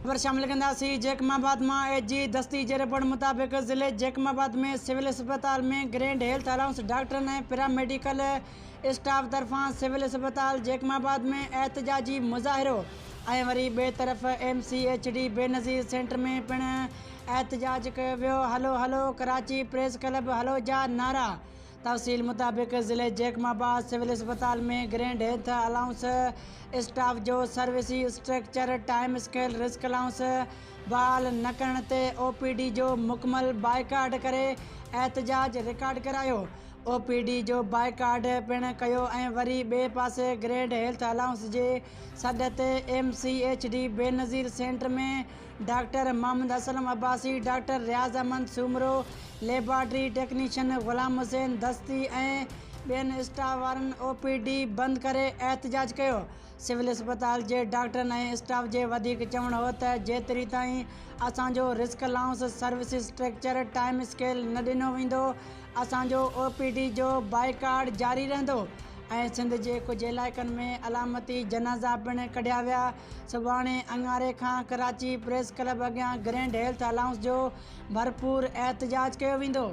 خبر شامل ڪنداسين جيڪب آباد مان ايڇ جي دستي جي رپورٽ مطابق ضلعي جيڪب آباد ۾ سول اسپتال ۾ گرينڊ هيلٿ الائونس ڊاڪٽرن ۽ پيرا ميڊيڪل اسٽاف طرفان سول اسپتال جيڪب آباد ۾ احتجاجي مظاهرو ۽ وري ٻئي طرف M C H D Benazir centre ۾ پڻ احتجاج ڪيو ويو هلو هلو ڪراچي پريس ڪلب هلو جا نعرا تفصيل مطابق ضلعي جيڪب آباد سول اسپتال ۾ گرينڊ هيلٿ الائونس اسٽاف جو service structure time scale risk allowance بحال نه ڪرڻ تي او پي ڊي جو مڪمل بائيڪاٽ ڪري احتجاج رڪارڊ ڪرايو او پي ڊي جو بائيڪاٽ پڻ ڪيو ۽ وري ٻئي پاسي گرينڊ هيلٿ الائونس جي سڏ تي M C H D Benazir centre ۾ doctor Muhammad Aslam Abbasi, doctor Riaz Ahmed Soomro, laboratory technician Ghulam Hussain Dasti ۽ ٻين اسٽاف وارن او پي ڊي بند ڪري احتجاج ڪيو. سول اسپتال جي ڊاڪٽرن ۽ اسٽاف جي وڌيڪ چوڻ هو ته جيتري تائين اسان جو risk allowance service structure time scale نه ڏنو ويندو اسان جو او پي ڊي جو بائيڪاٽ جاري رهندو ۽ سنڌ جي ڪجهه علائقن ۾ علامتي جنازا پڻ ڪڍيا ويا. سڀاڻي اڱاري کان ڪراچي پريس ڪلب اڳيان گرينڊ هيلٿ الائونس جو ڀرپور احتجاج ڪيو ويندو.